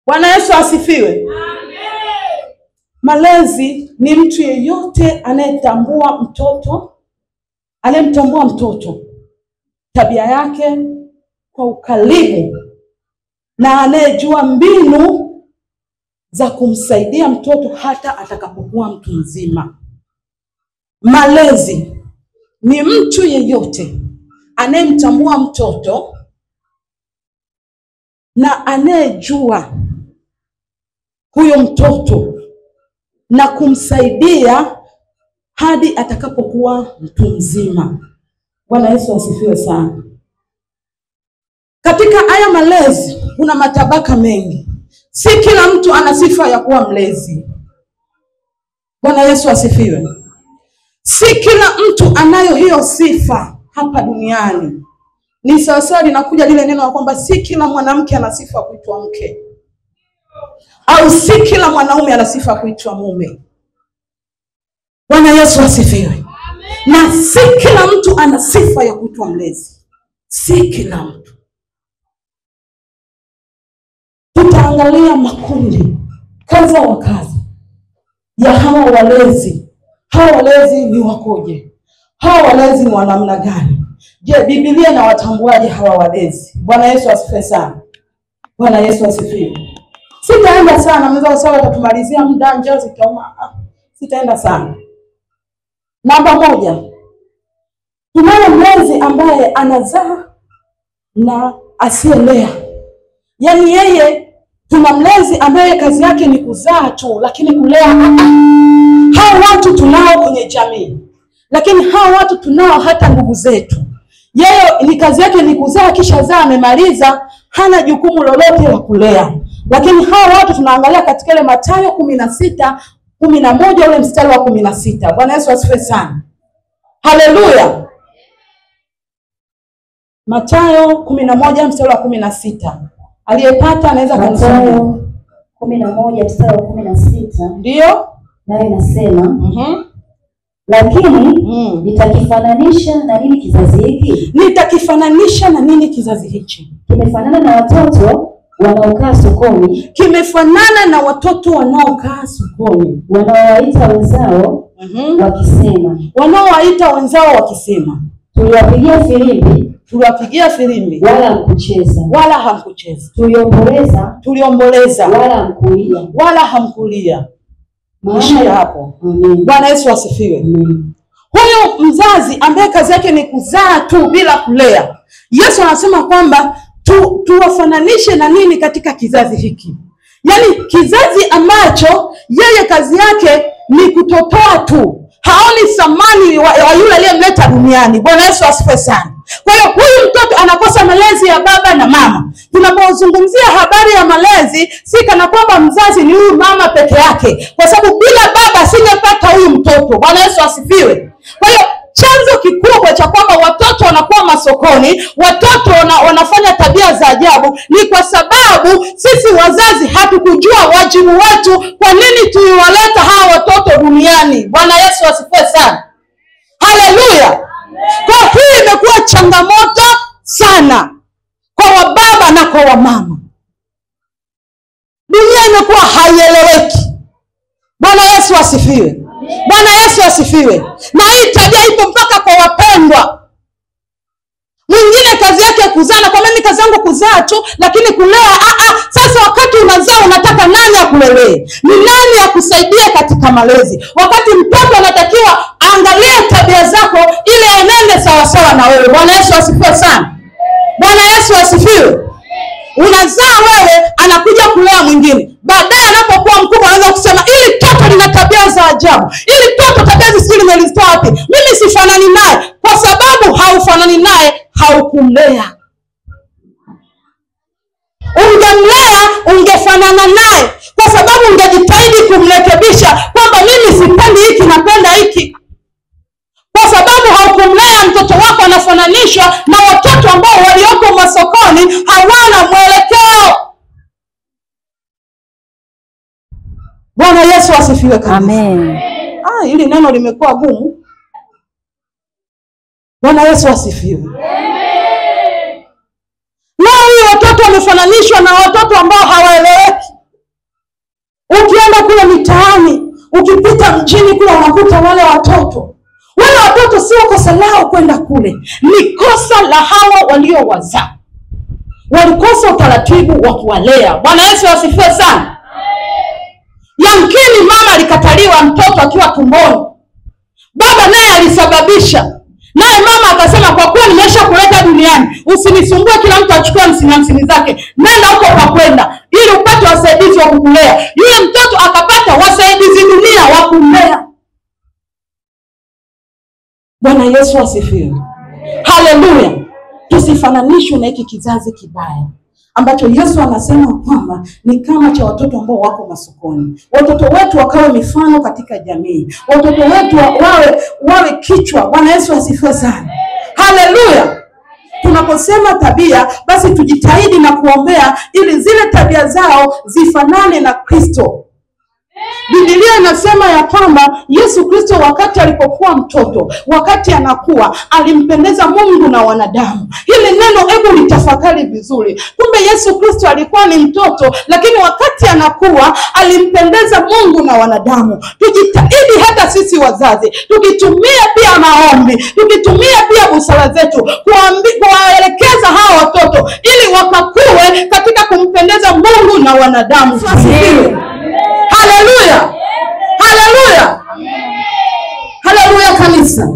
Bwana Yesu asifiwe. Amen. Malezi ni mtu yeyote anayetambua mtoto, anayemtambua mtoto tabia yake kwa ukaribu na anayejua mbinu za kumsaidia mtoto hata atakapokuwa mtu mzima. Malezi ni mtu yeyote anayemtambua mtoto na anayejua huyo mtoto na kumsaidia hadi atakapokuwa mtu mzima. Bwana Yesu asifiwe sana. Katika haya malezi kuna matabaka mengi. Si kila mtu ana sifa ya kuwa mlezi. Bwana Yesu asifiwe. Si kila mtu anayo hiyo sifa hapa duniani. Ni sawasawa linakuja lile neno la kwamba si kila mwanamke ana sifa kuitwa mke, au si kila mwanaume ana sifa kuitwa mume. Bwana Yesu asifiwe. Na si kila mtu ana sifa ya kuitwa mlezi. Si kila mtu. Tutaangalia makundi kadha wa kadha ya hawa walezi. Hawa walezi ni wakoje? Hawa walezi ni wa namna gani? Je, Biblia inawatambuaje hawa walezi? Bwana Yesu asifiwe sana. Bwana Yesu asifiwe. Sitaenda sana, mnaweza sawa tatumalizia muda, njoo zitauma. Sitaenda sana. Namba 1. Tunaye mlezi ambaye anazaa na asiyelea. Yaani yeye, tuna mlezi ambaye kazi yake ni kuzaa tu, lakini kulea hao watu tunao kwenye jamii. Lakini hao watu tunao hata ndugu zetu. Yeye ni kazi yake ni kuzaa, kisha zaa amemaliza, hana jukumu lolote la kulea. Lakini hao watu tunaangalia katika ile Mathayo 16:11 ule mstari wa 16. Bwana Yesu asifiwe sana. Haleluya. Mathayo 11 mstari wa 16. Aliyepata anaweza kanisoma. Mathayo 11 mstari wa 16. Ndio? Nayo inasema, lakini nitakifananisha na nini kizazi hiki? Nitakifananisha na nini kizazi hichi? Kimefanana na watoto wanaokaa sokoni. Kimefanana na watoto wanaokaa sokoni. Wanaowaita wenzao wakisema. Wanaowaita wenzao wakisema. Tuliwapigia filimbi. Tuliwapigia filimbi. Wala hamkucheza. Wala hamkucheza. Tuliomboleza. Tuliomboleza. Wala hamkulia. Wala hamkulia. Mwisho hapo. Bwana Yesu asifiwe. Huyu mzazi ambaye kazi yake ni kuzaa tu bila kulea, Yesu anasema kwamba tuwafananishe na nini katika kizazi hiki? Yaani kizazi ambacho yeye kazi yake ni kutotoa tu, haoni thamani wa yule aliyemleta duniani. Bwana Yesu asifiwe sana. Kwa hiyo huyu mtoto anakosa malezi ya baba na mama. Tunapozungumzia habari ya malezi, si kana kwamba mzazi ni huyu mama peke yake, kwa sababu bila baba singepata huyu mtoto. Bwana Yesu asifiwe. Kwa hiyo chanzo kikubwa cha kwamba watoto wanakuwa masokoni, watoto wanafanya tabia za ajabu, ni kwa sababu sisi wazazi hatukujua wajibu wetu, kwa nini tuliwaleta hawa watoto duniani. Bwana Yesu asifiwe sana. Haleluya. Kwa hii imekuwa changamoto sana kwa wababa na kwa wamama. Dunia imekuwa haieleweki. Bwana Yesu asifiwe. Bwana Yesu asifiwe. Na hii tabia ipo mpaka kwa wapendwa. Mwingine kazi yake kuzaa, na kwa mimi kazi yangu kuzaa tu, lakini kulea Sasa wakati unazaa unataka nani akulelee? Ni nani akusaidie katika malezi? Wakati mtoto anatakiwa angalie tabia zako ili aenende sawa sawa na wewe. Bwana Yesu asifiwe sana. Bwana Yesu asifiwe. Unazaa wewe, anakuja kulea mwingine. Baadaye anapokuwa mkubwa anaanza kusema ili toto lina tabia za ajabu, ili toto tabia zisije nimelitoa wapi? Mimi sifanani naye. Kwa sababu haufanani naye, haukumlea. Ungemlea ungefanana naye, kwa sababu ungejitahidi kumrekebisha kwamba mimi sipendi hiki, napenda hiki. Kwa sababu haukumlea mtoto wako, anafananishwa na watoto ambao walioko masokoni, hawana mwelekeo. Bwana Yesu asifiwe kabisa. Amen. Hili neno limekuwa gumu. Bwana Yesu asifiwe. Amen. Leo hii watoto wamefananishwa na watoto ambao hawaeleweki. Ukipita mjini kule unakuta wale watoto. Wale watoto sio kosa lao kwenda kule, ni kosa la hawa waliowazaa. Walikosa utaratibu wa kuwalea. Bwana Yesu asifiwe sana. Yamkini mama alikataliwa mtoto akiwa tumboni, baba naye alisababisha, naye mama akasema kwa kuwa nimesha kuleta duniani usinisumbue, kila mtu achukue 50-50 zake, nenda huko kwa kwenda ili upate wasaidizi wa kukulea. Yule mtoto akapata wasaidizi dunia wa kumlea. Bwana Yesu asifiwe. Haleluya. Tusifananishwe na hiki kizazi kibaya ambacho Yesu anasema kwamba ni kama cha watoto ambao wako masokoni. Watoto wetu wakawe mifano katika jamii. Watoto wetu wawe kichwa. Bwana Yesu asifiwe sana. Haleluya. Tunaposema tabia, basi tujitahidi na kuombea ili zile tabia zao zifanane na Kristo. Biblia inasema ya kwamba Yesu Kristo wakati alipokuwa mtoto, wakati anakuwa, alimpendeza Mungu na wanadamu. Hili neno hebu litafakari vizuri. Kumbe Yesu Kristo alikuwa ni mtoto, lakini wakati anakuwa alimpendeza Mungu na wanadamu. Tujitahidi hata sisi wazazi, tukitumia pia maombi, tukitumia pia busara zetu kuwaelekeza hawa watoto ili wakakue katika kumpendeza Mungu na wanadamu. Asifiwe. Haleluya. Haleluya. Haleluya kanisa.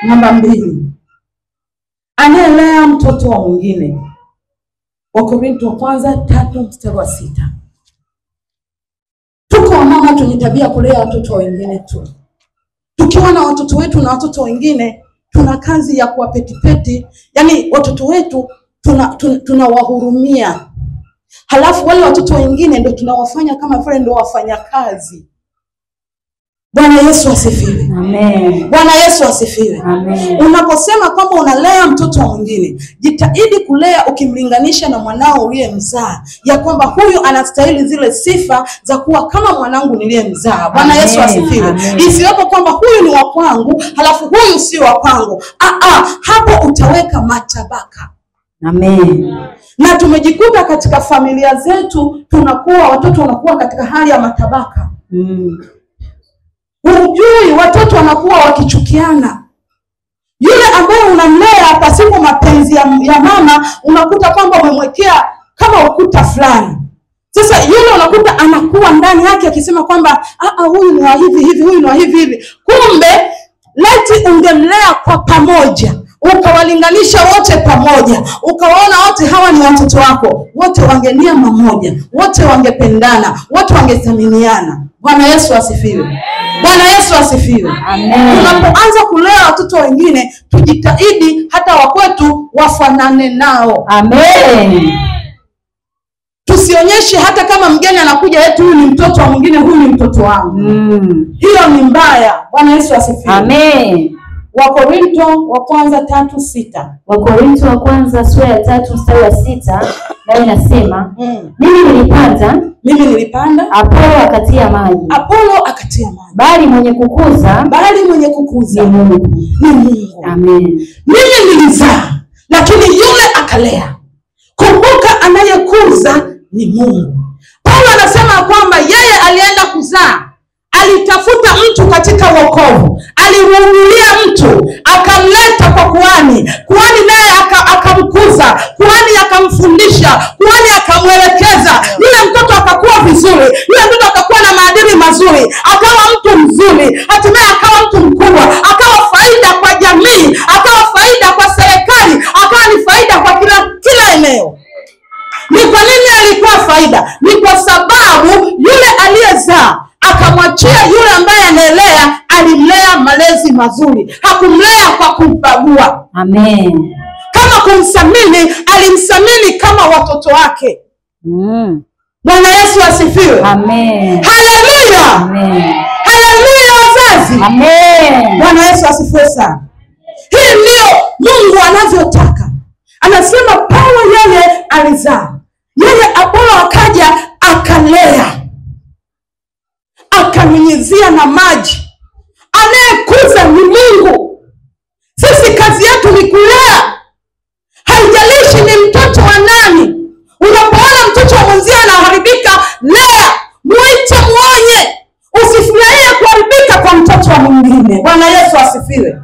Namba 2. Anayelea mtoto wa mwingine. Wakorintho wa kwanza 3:6. Tuko wamama tuna tabia kulea watoto wengine tu. Tukiwa na watoto wetu na watoto wengine tuna kazi ya kuwapetipeti, yani watoto wetu tunawahurumia. Halafu wale watoto wengine ndo tunawafanya kama vile ndo wafanyakazi. Bwana Yesu asifiwe. Amen. Bwana Yesu asifiwe. Amen. Unaposema kwamba unalea mtoto mwingine, jitahidi kulea ukimlinganisha na mwanao uliyemzaa, ya kwamba huyu anastahili zile sifa za kuwa kama mwanangu niliyemzaa. Bwana Yesu asifiwe. Isiwepo kwamba huyu ni wa kwangu halafu huyu si wa kwangu. Hapo utaweka matabaka. Amen. Na tumejikuta katika familia zetu tunakuwa watoto wanakuwa katika hali ya matabaka. Hujui watoto wanakuwa wakichukiana. Yule ambaye unamlea pasipo mapenzi ya mama, unakuta kwamba umemwekea kama ukuta fulani. Sasa yule unakuta anakuwa ndani yake akisema kwamba huyu ni wa hivi hivi, huyu ni wa hivi hivi. Kumbe laiti ungemlea kwa pamoja, ukawalinganisha wote pamoja, ukawaona wote hawa ni watoto wako, wote wangenia mamoja, wote wangependana, wote wangethaminiana. Bwana Yesu asifiwe. Bwana Yesu asifiwe. Amen. Tunapoanza kulea watoto wengine, tujitahidi hata wakwetu wafanane nao. Amen. Tusionyeshe hata kama mgeni anakuja eti huyu ni mtoto wa mwingine, huyu ni mtoto wangu. Hiyo ni mbaya. Bwana Yesu asifiwe. Amen. Wakorintho wa kwanza 3:6. Wakorintho wa kwanza sura ya 3:6 nayo inasema, mimi nilipanda, Apolo akatia maji. Apolo akatia maji. Bali mwenye kukuza, ni Mungu. Ni Mungu. Amen. Mimi nilizaa, lakini yule akalea. Kumbuka anayekuza ni Mungu. Paulo anasema kwamba yeye alienda kuzaa, alitafuta mtu katika wokovu, alimuulia mtu, akamleta kwa kuhani, kuhani naye akamkuza, kuhani akamfundisha, kuhani akamwelekeza. Yule mtoto akakuwa vizuri, yule mtoto akakuwa na maadili mazuri, akawa mtu mzuri, hatimaye akawa mtu mkubwa, akawa faida kwa jamii, akawa faida kwa serikali, akawa ni faida kwa kila eneo. Ni kwa nini alikuwa faida? Ni kwa sababu yule aliyezaa akamwachia yule ambaye anaelea, alimlea malezi mazuri, hakumlea kwa kumbagua. Amen. Kama kumsamini, alimsamini kama watoto wake. Bwana Yesu asifiwe. Amen. Haleluya. Amen. Haleluya wazazi. Amen. Bwana Yesu asifiwe sana. Hii ndio Mungu anavyotaka. Anasema Paulo yeye alizaa, yeye Apolo akaja akalea, akanyunyizia na maji. Anayekuza ni Mungu. Sisi kazi yetu ni kulea. Haijalishi ni mtoto wa nani. Unapoona mtoto wa mwenzio anaharibika, lea, muite, muonye. Usifurahi mwingine. Bwana Yesu asifiwe.